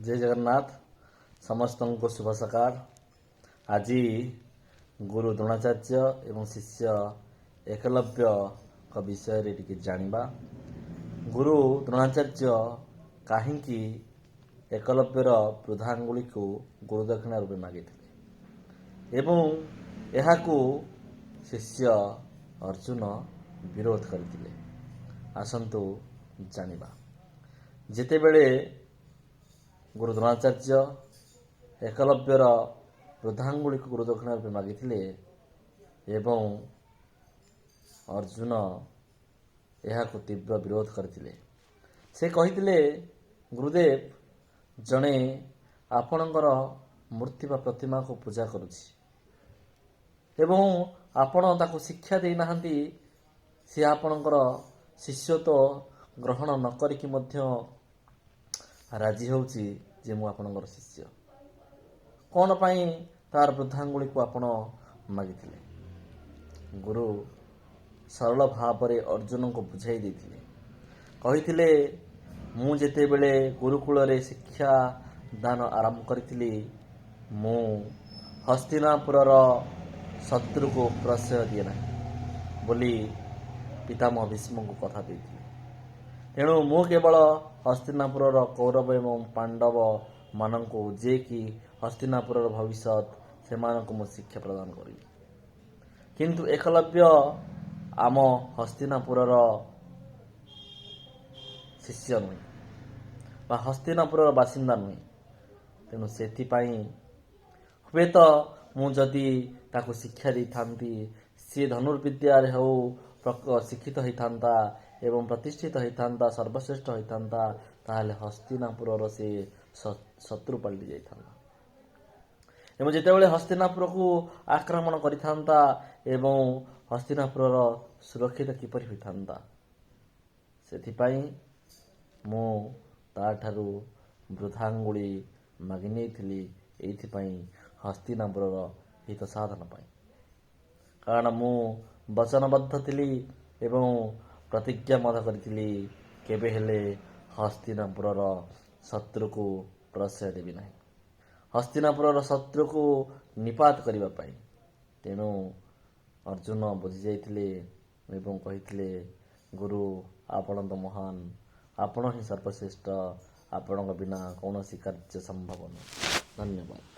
ଜୟ ଜଗନ୍ନାଥ। ସମସ୍ତଙ୍କୁ ଶୁଭ ସକାଳ। ଆଜି ଗୁରୁ ଦ୍ରୋଣାଚାର୍ଯ୍ୟ ଏବଂ ଶିଷ୍ୟ ଏକଲବ୍ୟଙ୍କ ବିଷୟରେ ଟିକେ ଜାଣିବା। ଗୁରୁ ଦ୍ରୋଣାଚାର୍ଯ୍ୟ କାହିଁକି ଏକଲବ୍ୟର ବୃଦ୍ଧାଙ୍ଗୁଳିକୁ ଗୁରୁଦକ୍ଷିଣା ରୂପେ ମାଗିଥିଲେ ଏବଂ ଏହାକୁ ଶିଷ୍ୟ ଅର୍ଜୁନ ବିରୋଧ କରିଥିଲେ, ଆସନ୍ତୁ ଜାଣିବା। ଯେତେବେଳେ ଗୁରୁ ଦ୍ରୋଣାଚାର୍ଯ୍ୟ ଏକଲବ୍ୟର ବୃଦ୍ଧାଙ୍ଗୁଳିକୁ ଗୁରୁଦକ୍ଷିଣା ରୂପେ ମାଗିଥିଲେ ଏବଂ ଅର୍ଜୁନ ଏହାକୁ ତୀବ୍ର ବିରୋଧ କରିଥିଲେ, ସେ କହିଥିଲେ, "ଗୁରୁଦେବ, ଜଣେ ଆପଣଙ୍କର ମୂର୍ତ୍ତି ବା ପ୍ରତିମାକୁ ପୂଜା କରୁଛି ଏବଂ ଆପଣ ତାକୁ ଶିକ୍ଷା ଦେଇନାହାନ୍ତି। ସେ ଆପଣଙ୍କର ଶିଷ୍ୟତ୍ୱ ଗ୍ରହଣ ନ କରିକି ମଧ୍ୟ ରାଜି ହେଉଛି ଯେ ମୁଁ ଆପଣଙ୍କର ଶିଷ୍ୟ। କ'ଣ ପାଇଁ ତାର ବୃଦ୍ଧାଙ୍ଗୁଳିକୁ ଆପଣ ମାଗିଥିଲେ?" ଗୁରୁ ସରଳ ଭାବରେ ଅର୍ଜୁନଙ୍କୁ ବୁଝାଇ ଦେଇଥିଲେ। କହିଥିଲେ, "ମୁଁ ଯେତେବେଳେ ଗୁରୁକୁଳରେ ଶିକ୍ଷା ଦାନ ଆରମ୍ଭ କରିଥିଲି, ମୁଁ ହସ୍ତିନାପୁରର ଶତ୍ରୁକୁ ପ୍ରଶ୍ରୟ ଦିଏ ନାହିଁ ବୋଲି ପିତାମହ ଭୀଷ୍ମଙ୍କୁ କଥା ଦେଇଥିଲି। ତେଣୁ ମୁଁ କେବଳ ହସ୍ତିନାପୁରର କୌରବ ଏବଂ ପାଣ୍ଡବ ମାନଙ୍କୁ, ଯିଏକି ହସ୍ତିନାପୁରର ଭବିଷ୍ୟତ, ସେମାନଙ୍କୁ ମୁଁ ଶିକ୍ଷା ପ୍ରଦାନ କରିବି। କିନ୍ତୁ ଏକଲବ୍ୟ ଆମ ହସ୍ତିନାପୁରର ଶିଷ୍ୟ ନୁହେଁ ବା ହସ୍ତିନାପୁରର ବାସିନ୍ଦା ନୁହେଁ। ତେଣୁ ସେଥିପାଇଁ ହୁଏତ ମୁଁ ଯଦି ତାକୁ ଶିକ୍ଷା ଦେଇଥାନ୍ତି, ସିଏ ଧନୁର୍ବିଦ୍ୟାରେ ହେଉ ଶିକ୍ଷିତ ହେଇଥାନ୍ତା ଏବଂ ପ୍ରତିଷ୍ଠିତ ହେଇଥାନ୍ତା, ସର୍ବଶ୍ରେଷ୍ଠ ହେଇଥାନ୍ତା, ତାହେଲେ ହସ୍ତିନାପୁରର ସେ ଶତ୍ରୁ ପାଲଟି ଯାଇଥାନ୍ତା ଏବଂ ଯେତେବେଳେ ହସ୍ତିନାପୁରକୁ ଆକ୍ରମଣ କରିଥାନ୍ତା ଏବଂ ହସ୍ତିନାପୁରର ସୁରକ୍ଷିତ କିପରି ହୋଇଥାନ୍ତା? ସେଥିପାଇଁ ମୁଁ ତାଠାରୁ ବୃଦ୍ଧାଙ୍ଗୁଳି ମାଗି ନେଇଥିଲି, ଏଇଥିପାଇଁ, ହସ୍ତିନାପୁରର ହିତ ସାଧନ ପାଇଁ। କାରଣ ମୁଁ ବଚନବଦ୍ଧ ଥିଲି ଏବଂ ପ୍ରତିଜ୍ଞା ମଧ୍ୟ କରିଥିଲି, କେବେ ହେଲେ ହସ୍ତିନାପୁରର ଶତ୍ରୁକୁ ପ୍ରଶ୍ରୟ ଦେବି ନାହିଁ, ହସ୍ତିନାପୁରର ଶତ୍ରୁକୁ ନିପାତ କରିବା ପାଇଁ।" ତେଣୁ ଅର୍ଜୁନ ବୁଝିଯାଇଥିଲେ ଏବଂ କହିଥିଲେ, "ଗୁରୁ, ଆପଣ ତ ମହାନ, ଆପଣ ହିଁ ସର୍ବଶ୍ରେଷ୍ଠ, ଆପଣଙ୍କ ବିନା କୌଣସି କାର୍ଯ୍ୟ ସମ୍ଭବ ନୁହେଁ।" ଧନ୍ୟବାଦ।